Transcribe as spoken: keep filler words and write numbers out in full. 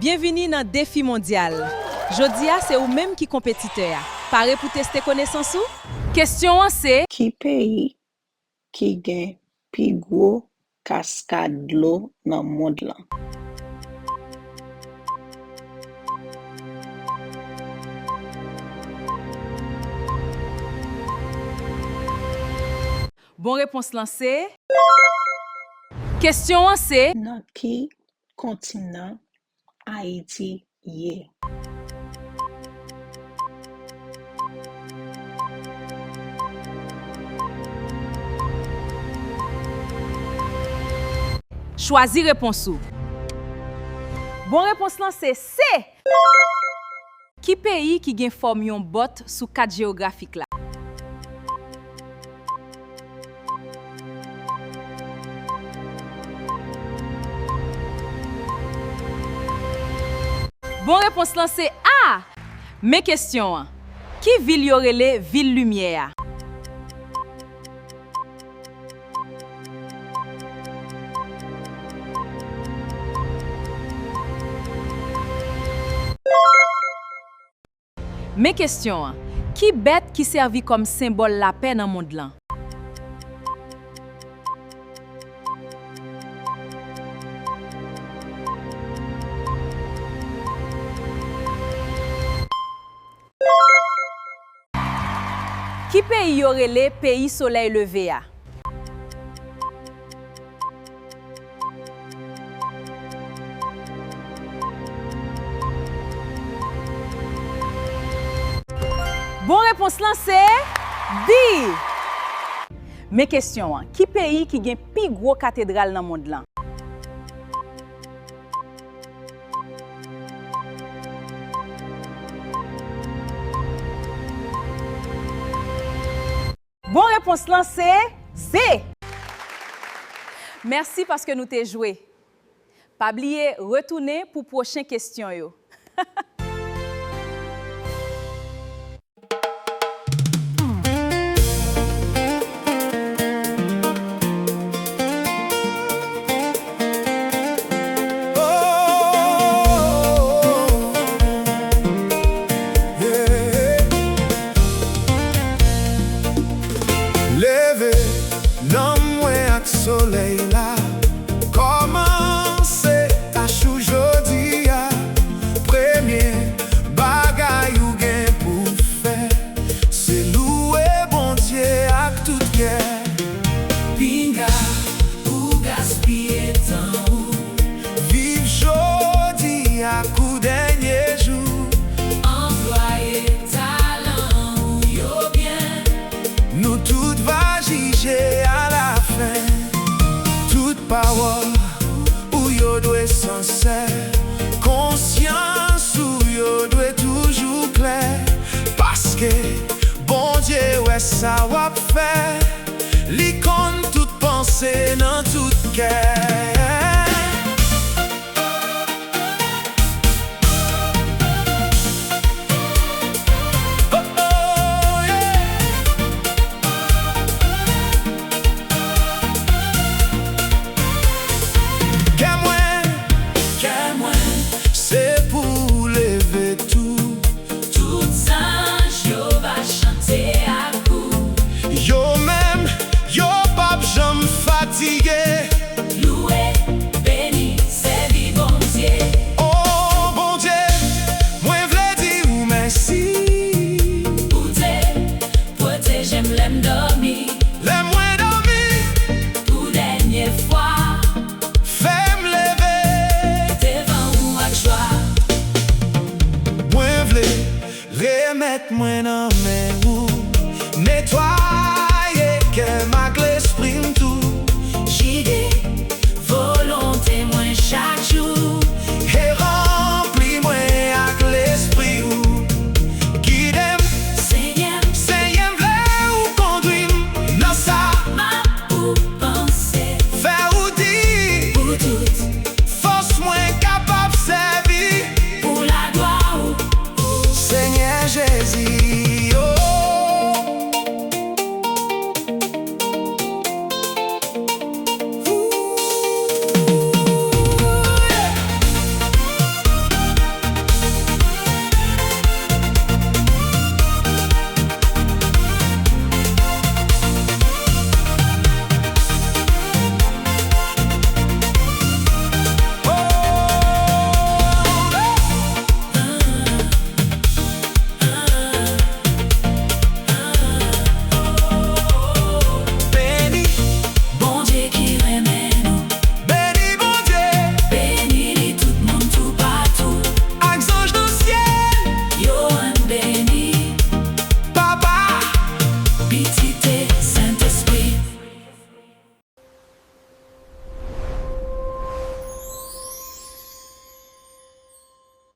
Byenvini nan Defi Mondyal! Jodi a, se ou menm ki konpetitè a. Pare pou teste konesans ou? Kesyon an se: Ki peyi ki gen pi gwo kaskad dlo nan mond lan? Bon repons lan se, kesyon an se: Nan ki kontinan Ayiti ye? Chwazi repons ou. Bon repons lan se C. Ki peyi ki gen fòm yon bòt sou kat jewografik la? Bon repons lan se A. Men kesyon an. Ki vil yo rele vil limyè a? Men kesyon an. Ki bèt ki sèvi kòm senbòl lapè nan mond lan? Ki peyi yo rele peyi solèy leve a? Bon repons lan se B. Men kesyon an, ki peyi ki gen pi gwo katedral nan mond lan? Bon repons lan se C. Mèsi paske nou te jwe. Pa bliye retounen pou pwochen kesyon yo. Leve nanm mwen ak solèy la. Kòmanse tach ou jodi a. Premye bagay ou gen pou fè, se louwe Bondye ak tout kè. Pinga ou gaspiye tan ou. Viv jodi a kou dènye jou. Anplwaye talan ou yo byen. Nou tout va jije alafen. Tout pawòl ou yo dwe sensè. Konsyans ou yo dwe toujou klè. Paske Bondye wè sa w ap fè. Li konn tout panse nan tout kè. Oh, oh, yeah. Kè mwen, kè mwen, se pou w leve tou. Tout zanj yo va chante ak ou. Yo menm, yo p ap janm fatige. Louwe, beni, sèvi Bondye. O Bondye, mwen vle di ou mèsi. Ou te pwoteje m lè m dòmi. Lè mwen dòmi. Pou dènye fwa. Fè m leve. Devan ou ak jwa. Mwen vle remèt mwen